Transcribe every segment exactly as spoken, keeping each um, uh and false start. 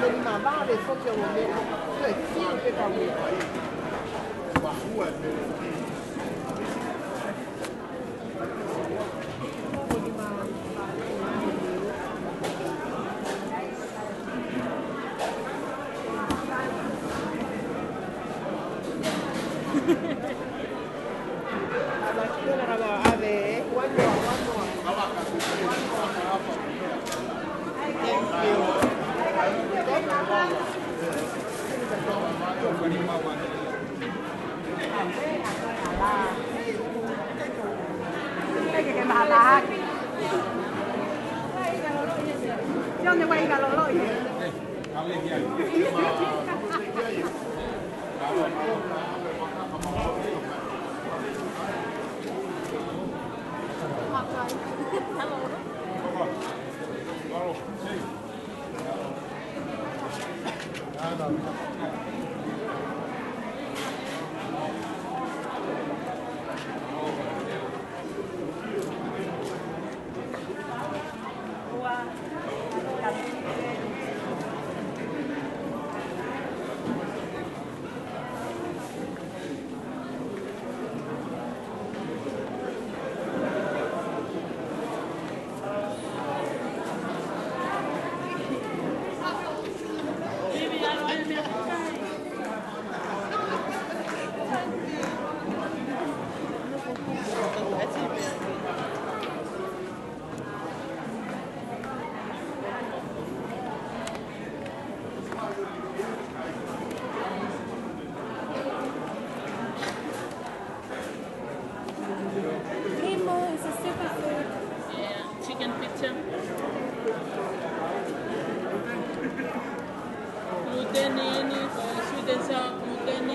Meni ma vale foki ʻo mea. Toe fiu pē ka mea. Limo is a superfood. Yeah, chicken pizza. Gluten, any, uh, sweet and sour gluten.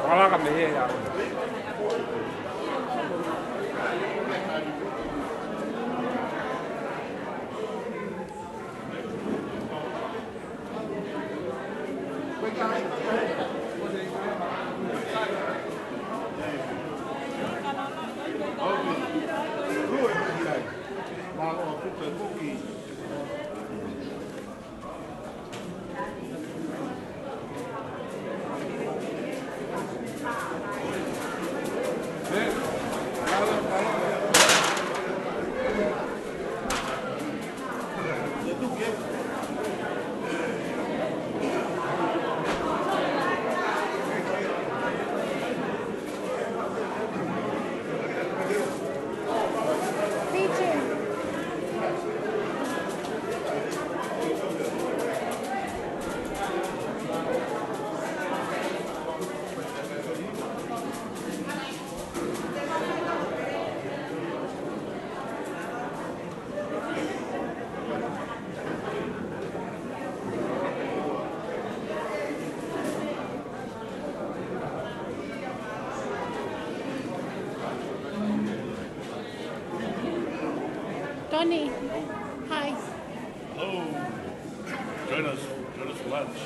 Fakaʻamu mei hē ia. Tony, hi. Hello. Join us. Join us for lunch.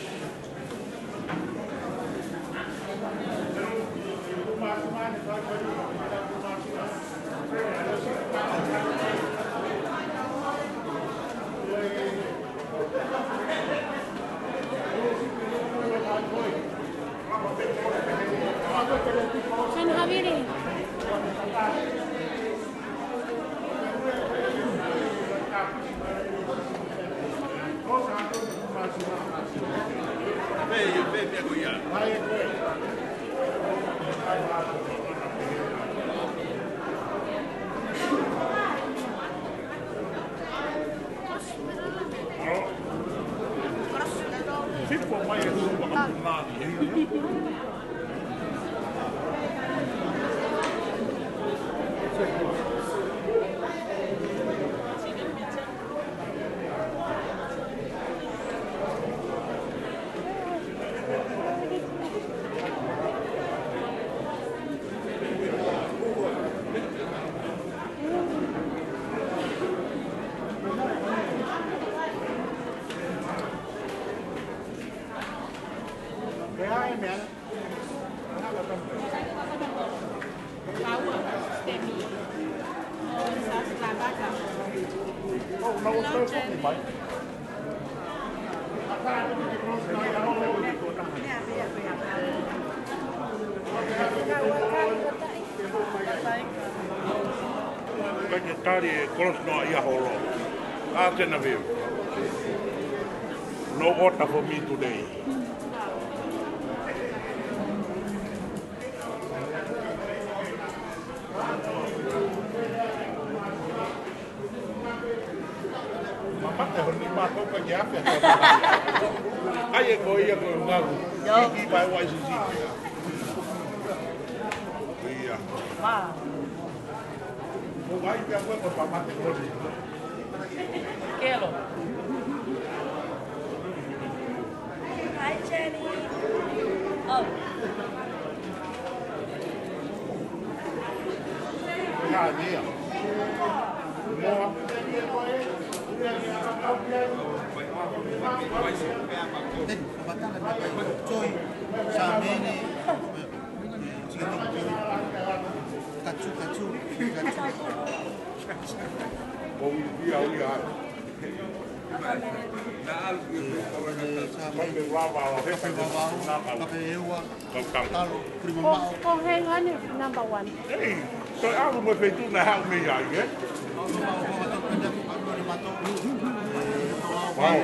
San Havili. Kae ke tali e kolosi noa ia holo. A tena veu. No order for me today. Mamata ho ni ma ko ka ke afe. Ai e ko ia ko ngaku. Yo. Iki pai wai sisi. Ia. Ma. Ko wai pea ko e ko mamata ko ni. Kelo. Hi, Jenny. Oh. Teni, kabatana na kai. Joy, Samene, eh, Jenny, Jenny. Katu, katu, katu. Ko ia, ia. Ko, ko hang on, number one. Ei, so ʻalu mo e feituʻu naʻe haʻu mei ai, ē? Wow.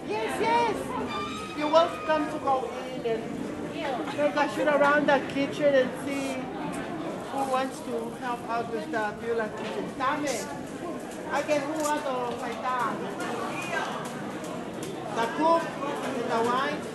Yes, yes. You're welcome to go in and take a shoot around the kitchen and see who wants to help out with the Beulah kitchen. Tame, ʻai ke hū atu ʻo faitānaki. The cook and the wife.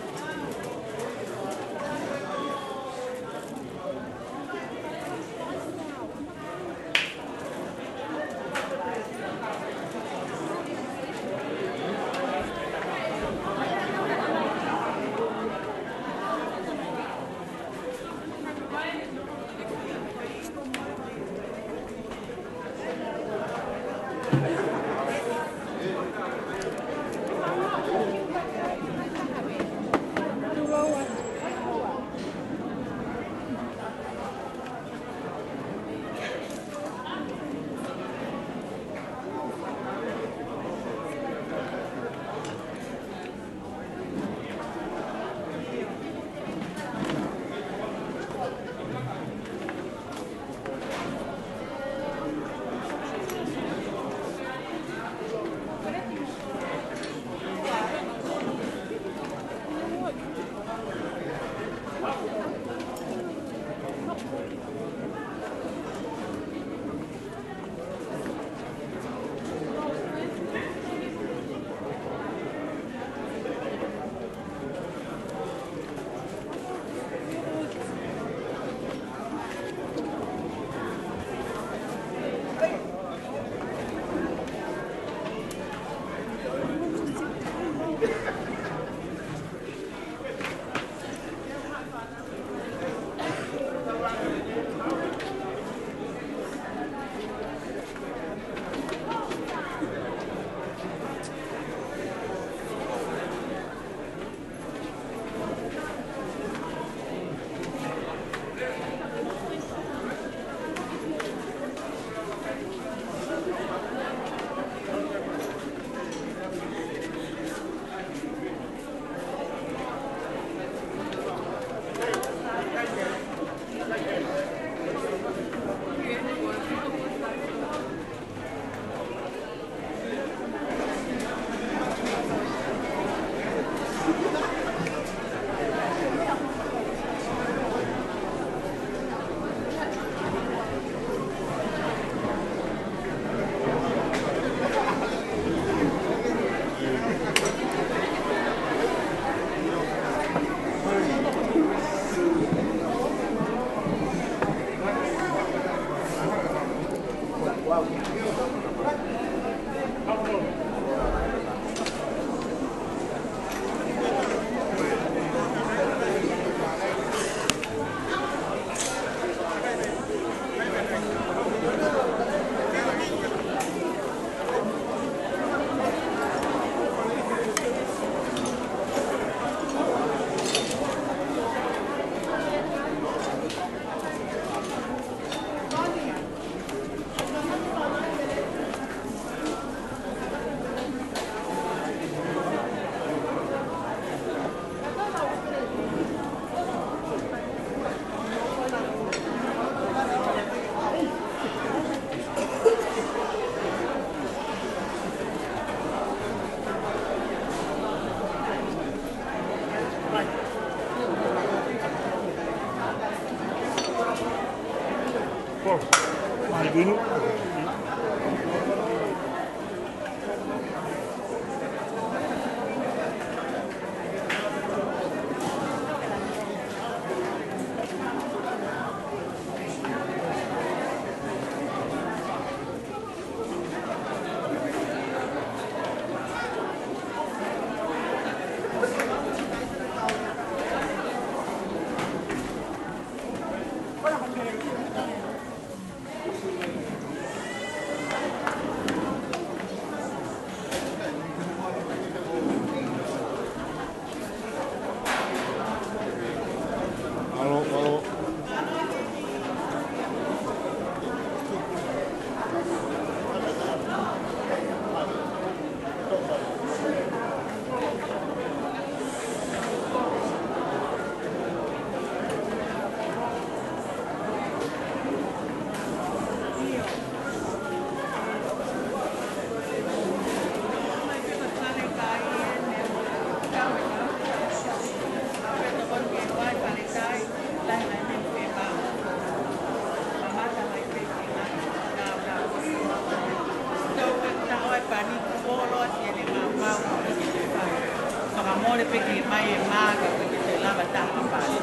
Fakamole pē ke mai e mā ka ke te lava taha pasi.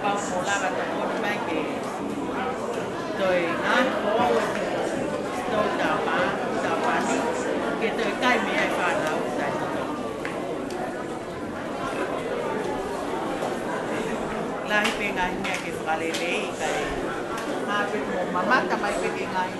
Pau mo lava ta koni mai ke toe ngāue ko au e ki tau tapa, tapani, ke toe kai mei ai fānau tai. Lahi pē ngaahi meʻa ke fakalelei, kae hā pē mo mamata mai pē ki he ngaahi.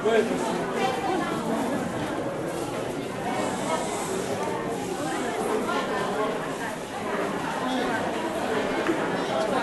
Puede